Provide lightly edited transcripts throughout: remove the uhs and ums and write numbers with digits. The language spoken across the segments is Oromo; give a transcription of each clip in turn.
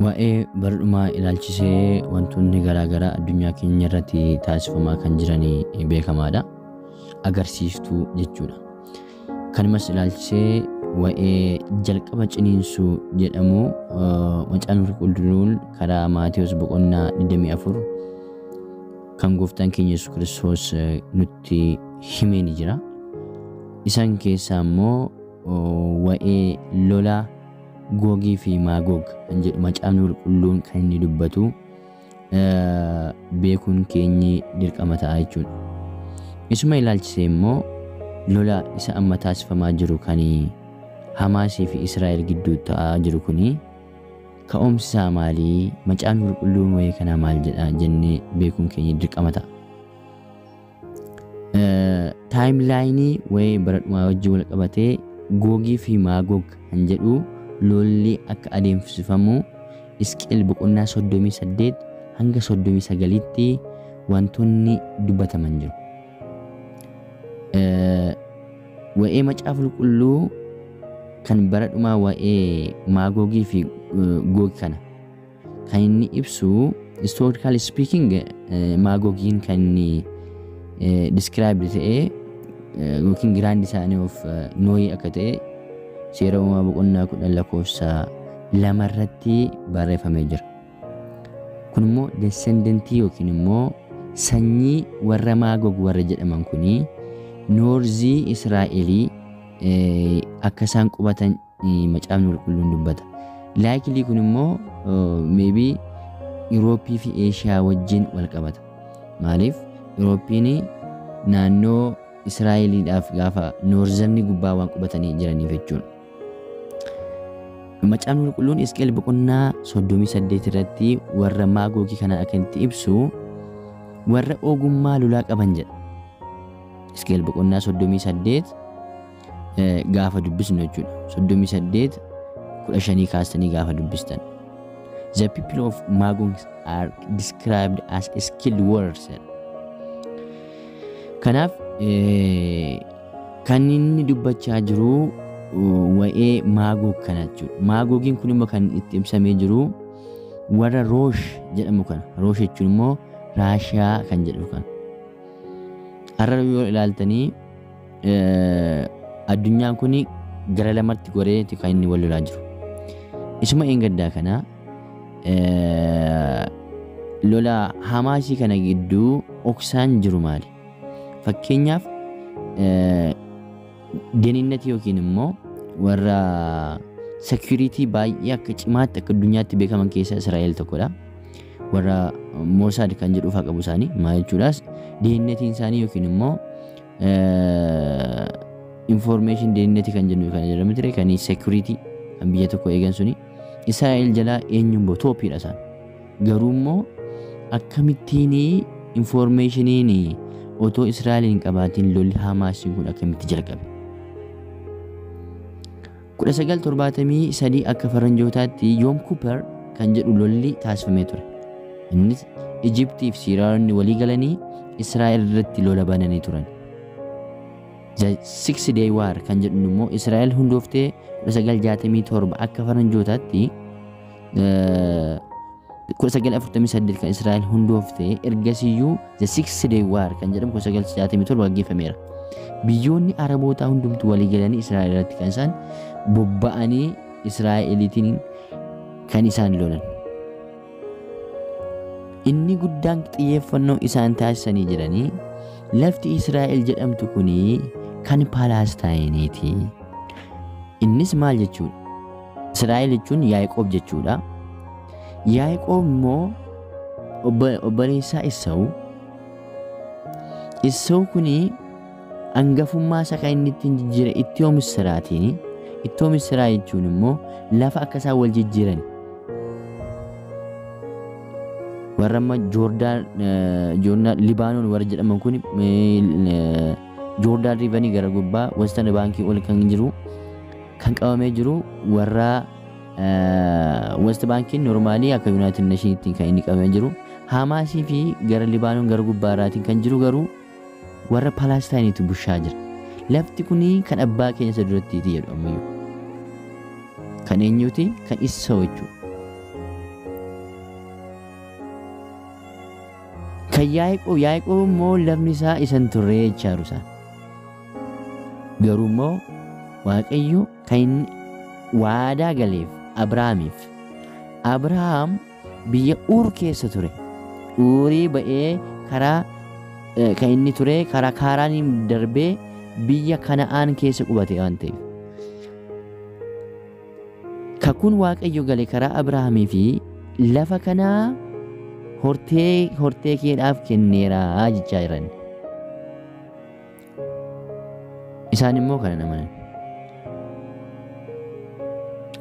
Waa'ee bara dhumaa ilaalchisee wantoonni garaagaraa addunyaa keenya irratti taasifamaa kan jiran beekamaadha. Agarsiistuu jechuudha. Kanumas ilaalchisee waa'ee jalqaba ciniinsuu jedhamu Macaafni Qulqulluun karaa Maatewos boqonnaa 24 kan gooftaan keenya Yesuus Kiristoos nutti himee ni jira. Isaan keessaa immoo waa'ee lola Googii fi Maagoog kan jedhu Macaafni Qulqulluun kan inni dubbatu beekuun keenyi dirqama ta'a jechuudha. Isuma ilaalchisee immoo lola isa amma taasifamaa jiru kan Hamaasii fi Israa'el gidduu ta'aa jiru kuni ka'umsi isaa maalii? Macaafni Qulqulluun waa'ee kanaa maal jedha jennee beekuun keenya dirqama ta'a. Timeline waa'ee bara dhumaa wajjin wal qabatee Googii fi Maagoog kan jedhu lolli akka adeemsifamu Hisqi'eel boqonnaa 38 hanga 39tti wantoonni dubbataman jiru. Waa'ee Macaafa Qulqulluu kan bara dhumaa waa'ee Maagoogii fi Goog kana kan inni ibsu, historical speaking, Maagogiin kan inni describe ta'ee yookiin grand isaanii of Nooyii akka ta'e Seera Uumamaa boqonnaa 10 lakkoofsa 2 irratti barreeffamee jira. Kun immoo descendantii yookiin immoo sanyii warra Maagog warra jedhaman kuni northii Israa'elii akka isaan qubatan Macaafni Qulqulluun dubbata. Likely kun immoo maybe Yurooppii fi Eeshiyaa wajjin wal qabata. Maaliif Yurooppiin naannoo Israa'eliidhaaf gaafa northernni gubbaa waan qubatanii jiraniif jechuudha. Macaafni Qulqulluun Hisqi'eel boqonnaa 38 irratti warra Maagoogii kana akka itti ibsu warra ogummaa lolaa qaban jedha. Hisqi'eel boqonnaa 38 gaafa dubbisnu jechuudha. 38 15 kaastanii gaafa dubbistan. "The people of Magog are described as skilled warriors." Kanaaf kan inni dubbachaa jiru waa'ee Maagog kana jechuudha. Maagogiin kun immoo kan itti ibsamee jiru warra Roosh jedhamu kana. Roosh jechuun immoo Raashiyaa kan jedhu kana. Har'a yoo ilaaltanii addunyaan kun gara lamatti goreeti kan inni wal lolaa jiru. Isuma eengaddaa kana lola Hamaasii kana gidduu dhoksaan jiru maali? Fakkeenyaaf, deninnatii yookiin immoo warra security baay'ee akka cimaatti akka addunyaatti beekaman keessaa Israa'el tokkodha. Warra Mossad kan jedhu fa'aa qabu isaanii maal jechuudhaas dehennetiin isaanii yookiin immoo information dehennetii kan jennu kan jedhamu ture, kan security kan biyya tokko eegan suni Israa'el jalaa eenyuun bahu, topiidha isaan. Garuu immoo akkamittiin informationiin otoo Israa'el hin qabaatiin lolli Hamaasiin kun akkamitti jalqabe? 1973 akka faranjootaatti Yoom Kippur kan jedhu lolli taasifamee ture. Innis Ijiptii fi Siiriyaanonni walii galanii Israa'el irratti lola bananii turan. The Six Day War kan jedhu immoo Israa'el hundooftee 1967 akka faranjootaatti, 1948 kan Israa'el hundooftee, ergasiyyuu The Six Day War kan jedhamu 1967 gaggeeffameera. Biyyoonni Arabootaa hundumtuu walii galanii Israa'el irratti kan isaan bobba'anii Israa'eliitiin kan isaan lolan. Inni guddaan xiyyeeffannoo isaan taasisanii jiranii lafti Israa'el jedhamtu kuni kan Paalastaayiniiti. Innis maal jechuudha? Israa'el jechuun Yaaqoob jechuudha. Yaaqoob immoo obboleessaa Esau. Esau kuni hangafummaa isaa kan inni ittiin jijjiire ittoo misiraatiin. Ittoo misiraa jechuun immoo lafa akka isaan wal jijjiiran. Warra amma Joordaan, Libaanoon warra jedhaman kun, Joordaan Riverii gara gubbaa Western Bankii ol kan jiru kan qabamee jiru, warra West Bankiin normally akka United Nationitti kan inni qabamee jiru. Hamaasii fi gara Libaanoon gara gubbaa irraatiin kan jiru garuu warra Palestaayiniitu bushaa jira. Lafti kuni kan abbaa keenya isa durattiiti jedhu ammayyuu. Kan eenyuti? Kan Esau jechuudha. Kan Yaaqoob immoo lafni isaa isan turre jechaa jiru isaan. Garuu immoo Waaqayyo kan inni waadaa galeef Abrahaamiif. Abrahaam biyya Uur keessa ture. Uurii ba'ee karaa kan inni ture karaa Kaaraaniin darbee biyya Kana'aan keessa qubate waan ta'eef. Kakuun Waaqayyo gale karaa Abrahaamii fi lafa kanaa hortee keedhaaf kenneera jechaa jiran. Isaan immoo kana amanan.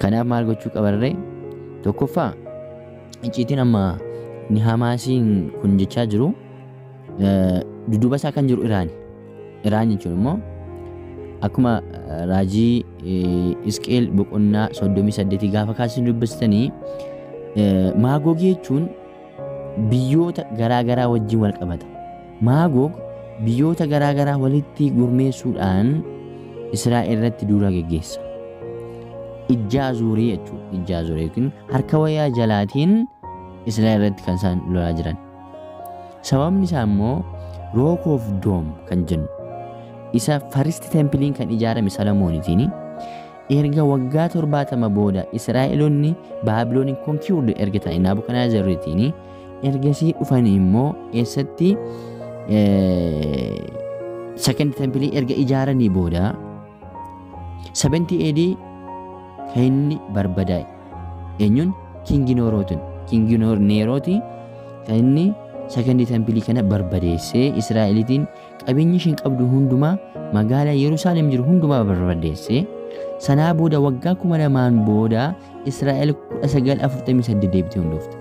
Kanaaf maal gochuu qabarree? Tokkoffaa icciitiin amma ni Hamaasiin kun jechaa jiru dudduuba isaa kan jiru Iraani. Iraan jechuun immoo akkuma raajii Hisqeel boqonnaa 38 gaafa kaasanii dubbistanii Maagoog jechuun biyyoota garaa garaa wajjin wal qabata. Maagoog biyyoota garaa garaa walitti gurmeessuudhaan Israa'el irratti duula geggeessa. Ijjaa zuurii jechuudha. Ijjaa zuurii yookiin harka wayyaa jalaatiin Israa'el irratti kan isaan lolaa jiran. Sababni isaa immoo Rock of Dome kan jennu isa First Temple'n kan ijaarame Salomoonitiin erga waggaa 70 booda Israa'eloonni Baabilooniin conquered erga ta'e Nabukadnezariitiin ergasii dhufanii immoo eessatti Second Temple erga ijaaranii booda 70 AD kan inni barbadaa'e. Eenyuun? King Neerootiin. King Neerooti kan inni Second Temple kana barbadeessee Israa'eliitiin qabeenya isheen qabdu hundumaa magaalaa Yerusaalem jiru hundumaa barbadeessee sanaa booda waggaa 2000 booda Israa'el 1948 deebitee hundoofte.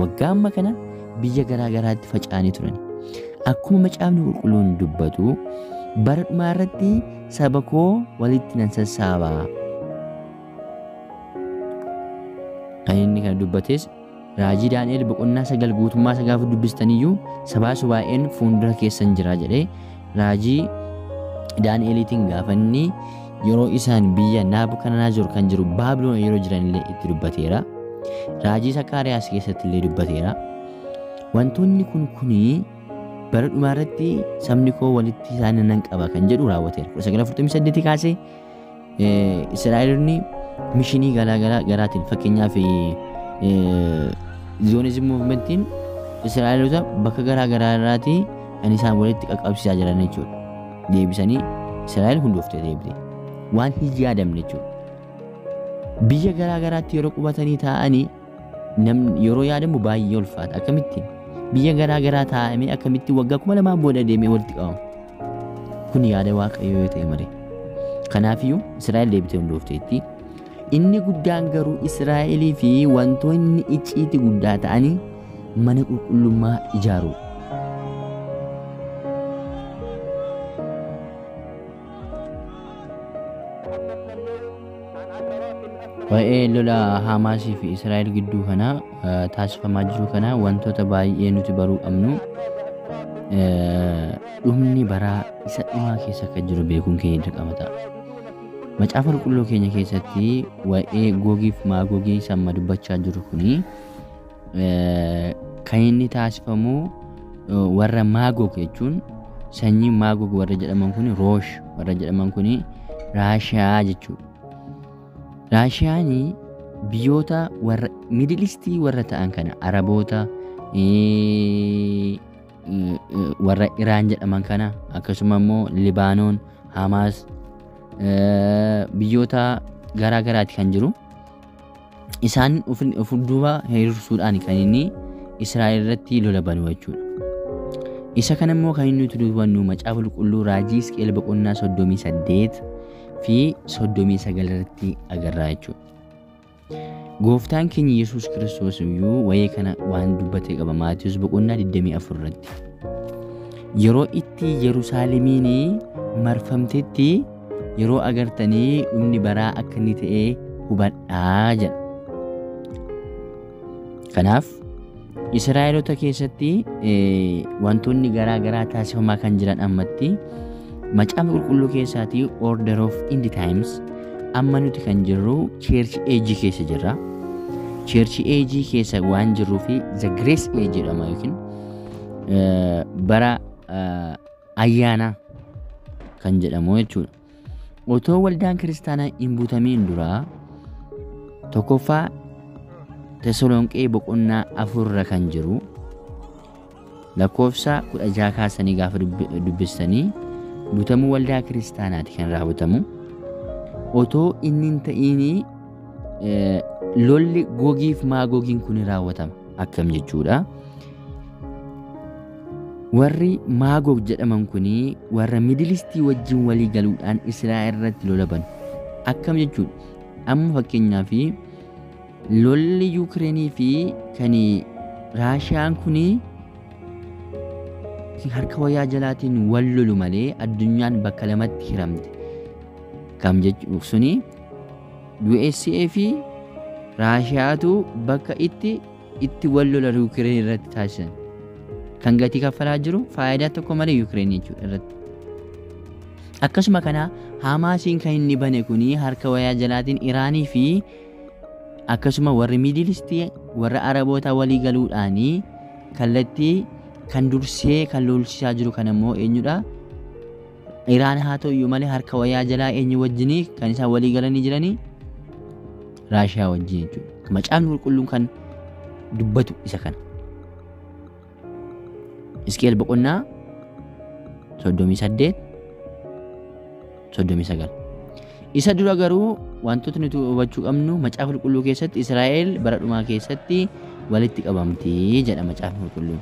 Waggaa amma kana biyya garaa garaatti faca'anii turan. Akkuma macaafni qulqulluun dubbatu bara dhumaa irratti saba koo walitti nan sassaaba. Kan inni kana dubbates raajii Daani'el boqonnaa 9 guutummaa isaa gaafa dubbistaniyyuu sabaa subaa'een fuuldura keessan jira jedhee raajii Daani'eliitiin gaafa inni yeroo isaan biyya Nabukadnezar kan jiru Baabiloon yeroo jiran illee itti dubbateera. Raajii Sakaariyaas keessatti illee dubbateera. Wantoonni kun kunii bara dhumaa irratti sabni koo walitti isaan nan qaba kan jedhu raawwateera. 1948 kaasee Israa'eloonni mishinii garaa garaatiin fakkeenyaaf Zionism movementiin Israa'eloota bakka garaa garaa irraatii kan isaan walitti qaqqabsiisaa jiran jechuudha. Deebisanii Israa'el hundooftee deebite. Waan hin yaadamne jechuudha. Biyya garaa garaatti yeroo qubatanii taa'anii namni yeroo yaadamu baay'ee ulfaata. Akkamittiin biyya garaa garaa taa'amee akkamitti waggaa 2000 booda deemee walitti qabama? Kun yaada Waaqayyoo yoo ta'e malee. Kanaafiyyuu Israa'el deebitee hundoofteetti. Inni guddaan garuu Israa'elii fi wantoonni icciitii guddaa ta'anii mana qulqullummaa ijaaru. Waa'ee lola Hamaasii fi Israa'el gidduu kana taasifamaa jiru kana wantoota baay'ee nuti baruu qabnu dhumni baraa isa dhumaa keessa akka jiru beekuun keenya dirqama ta'a. Macaafa qulqulluu keenya keessatti waa'ee Googiif Maagoogii samma dubbachaa jiru kuni kan inni taasifamu warra Maagoog jechuun sanyii Maagoog warra jedhaman kuni Roosh warra jedhaman kuni Raashiyaa jechuudha. Raashiyaan biyyoota warra Middle East warra ta'an kana Araboota warra Iraan jedhaman kana akkasuma immoo Libaanoon, Hamaas biyyoota garaa garaati kan jiru. Isaan of duuba hiriirsuudhaan kan inni Israa'el irratti lola banu jechuudha. Isa kana immoo kan inni nuti dubbannuu macaafa qulqulluu raajii Hisqeel boqonnaa 38 fi 39 irratti agarra jechuudha. Gooftaan keenya Yesuus Kiristoos iyyuu waa'ee kana waan dubbate qaba Maatiyus boqonnaa 24 irratti. Yeroo itti Yerusaalemiin marfamtetti yeroo agartanii dhumni baraa akka inni ta'e hubadhaa jedha. Kanaaf Israa'eloota keessatti wantoonni garaa garaa taasifamaa kan jiran ammatti macaafa qulqulluu keessaatii Order of End Times amma nuti kan jirru Church Age keessa jirra. Church Age keessa waan jirruu fi The Grace Age jedhama yookiin Bara ayyaanaa kan jedhamu jechuudha. Otoo waldaan kiristaanaa hin butamiin duraa tokkoffaa Tesalonqee boqonnaa 4 irra kan jiru lakkoofsa 16 kaasanii gaafa dubbistanii butamuu waldaa kiristaanaati kan raawwatamu. Otoo inni hin ta'iin lolli Googiif Maagoogiin kun raawwatama. Akkam jechuudha. Warri Maagoog jedhaman kun warra Midilistii wajjin walii galuudhaan Israa'el irratti lola banu. Akkam jechuudha. Amma fakkeenyaaf lolli Yuukireenii fi kan Raashiyaan kun harka wayyaa jalaatiin wal lolu malee addunyaan bakka lamatti hiramte. Kam jechuun suni USA fi Raashiyaatu bakka itti wal lola Yuukireen irratti taasisan. Kan gatii kaffalaa jiru faayidaa tokko malee Yuukireen jechuudha irratti. Akkasuma kana Hamaasiin kan inni bane kuni harka wayyaa jalaatiin Iraanii fi akkasuma warri Midilistii warra Arabootaa walii galuudhaanii kallattii kan dursee kan lolchisaa jiru kan immoo eenyudha? Iraan haa ta'u iyyuu malee harka wayyaa jalaa eenyu wajjinii kan isaan walii galanii jiranii? Raashiyaa wajjin jechuudha. Macaafni qulqulluun kan dubbatu isa kana. Hisqi'eel boqonnaa 38 39. Isa dura garuu wantoota nuti hubachuu qabnu macaafa qulqulluu keessatti Israa'el bara dhumaa keessatti walitti qabamti jedha macaafni qulqulluun.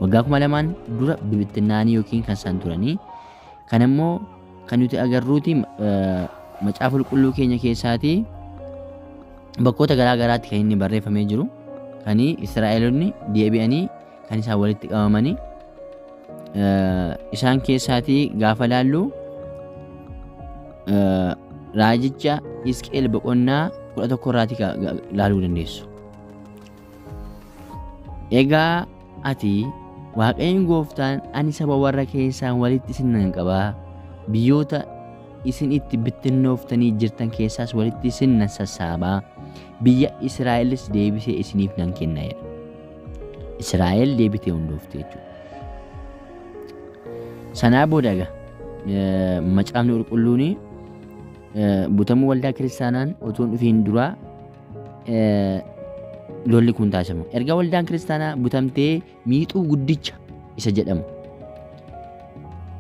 Waggaa 2000 dura bibittinnaanii yookiin kan isaan turanii. Kan immoo kan nuti agarruuti macaafa qulqulluu keenya keessaati bakkoota garaa garaatti kan inni barreeffamee jiru kan Israa'eloonni deebi'anii kan isaan walitti qabamanii isaan keessaatii gaafa laallu raajicha Hisqi'eel boqonnaa 11 irraatii laaluu dandeessu. Egaa ati Waaqayyoon gooftaan ani saba warra keessaan walitti isin nan qabaa, biyyoota isin itti bittinnooftanii jirtan keessaas walitti isin nan sassaabaa, biyya Israa'elis deebisee isiniif nan kenna jedha. Israa'el deebitee hundoofte jechuudha. Sanaa booda egaa macaafni qulqulluun butamuu waldaa kiristaanaan otoo hin dhufiin duraa lolli kun taasifama. Erga waldaan kiristaanaa butamtee miixuu guddicha isa jedhamu.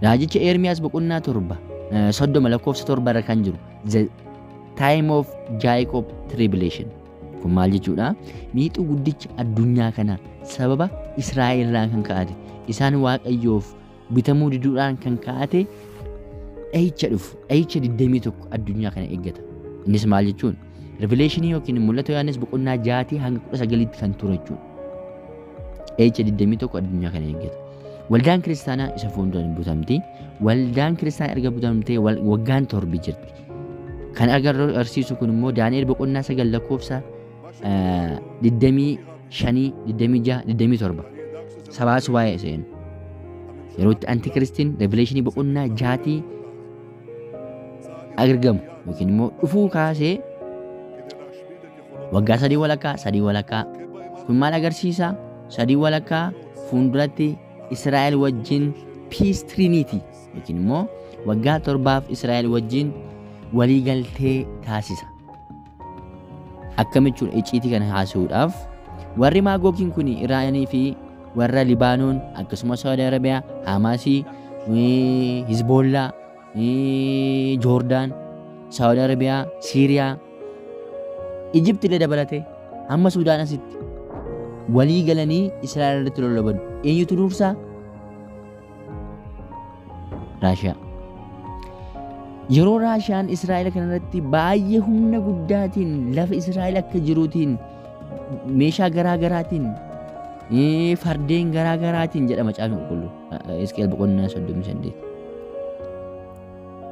Raajicha Ermiyaas boqonnaa 7 30 lakkoofsa 7 irra kan jiru The Time of Jacob Tribulation. Kun maal jechuudha? Miixuu guddicha addunyaa kana sababa Israa'el irraa kan ka'ate isaan Waaqayyoof bitamuu diduudhaan kan ka'ate dhahicha dhufu dhahicha 21 addunyaa kana eeggata. Innis maal jechuun? Revelation yookiin mul'ata Yohaannis boqonnaa 6 hanga 19 kan ture jechuudha. Dhahicha 21 addunyaa kana eeggata. Waldaan kiristaanaa isa fuulduraan butamti. Waldaan kiristaanaa erga butamtee waggaan 7 jirti. Kan agarsiisu kun immoo Daani'el boqonnaa 9 lakkoofsa 25, 26, 27 sabaas waa'ee seenu. Yeroo itti antikristiin Revelation boqonnaa 6 argamu yookiin immoo dhufuu kaasee waggaa 3 walakkaa 3 walakkaa kun maal agarsiisa? 3 walakkaa fuulduratti Israa'el wajjin Peace Trinity yookiin immoo waggaa 7 Israa'el wajjin waliigaltee taasisa. Akkam jechuudha icciitii kana haasa'uudhaaf warri Maagoogiin kun Iraanii fi warra Libaanoon akkasumas Saawudi Arabiyaa, Hamaasii, Hizboollaa, Joordaan, Saawudi Arabiyaa, Siiriyaa, Ijipti illee dabalatee hamma Suudaan asitti walii galanii Israa'el irratti lola banu. Eenyutu dursaa? Raashiyaa. Yeroo Raashiyaan Israa'el kanarratti baay'ee humna guddaatiin lafa Israa'el akka jiruutiin meeshaa garaa garaatiin fardeen garaa garaatiin jedha macaafni qulqulluu Hisqi'eel boqonnaa 38.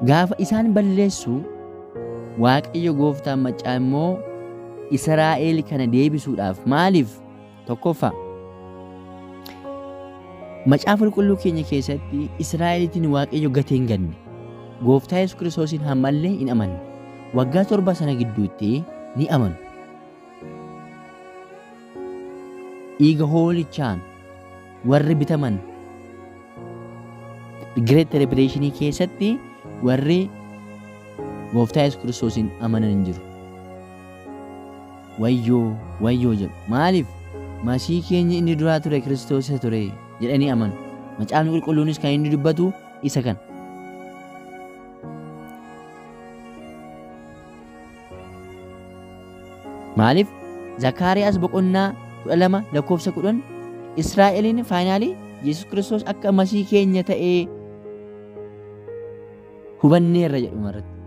Gaafa isaan balleessu Waaqayyo gooftaan maccaa immoo Israa'el kana deebisuudhaaf maaliif? Tokkoffaa macaafa qulqulluu keenya keessatti Israa'elitiin Waaqayyo gatee hin ganne. Gooftaa Yesuus Kiristoosiin hammallee hin amanne. Waggaa 7 sana gidduutti ni amanu. Dhiiga hoolichaan warri bitaman Great Tribulation keessatti warri gooftaa Yesuus Kiristoosiin amanan hin jiru. Wayyoo wayyoo jedhu. Maaliif? Masii keenya inni duraa ture Kiristoos isa ture jedhanii amanu. Macaafni qulqulluunis kan inni dubbatu isa kana. Maaliif? Zakaariyaas boqonnaa 12 lakkoofsa 10 Israa'eliin finally Yesuus Kiristoos akka masii keenya ta'ee hubanneerra jedhuma irratti.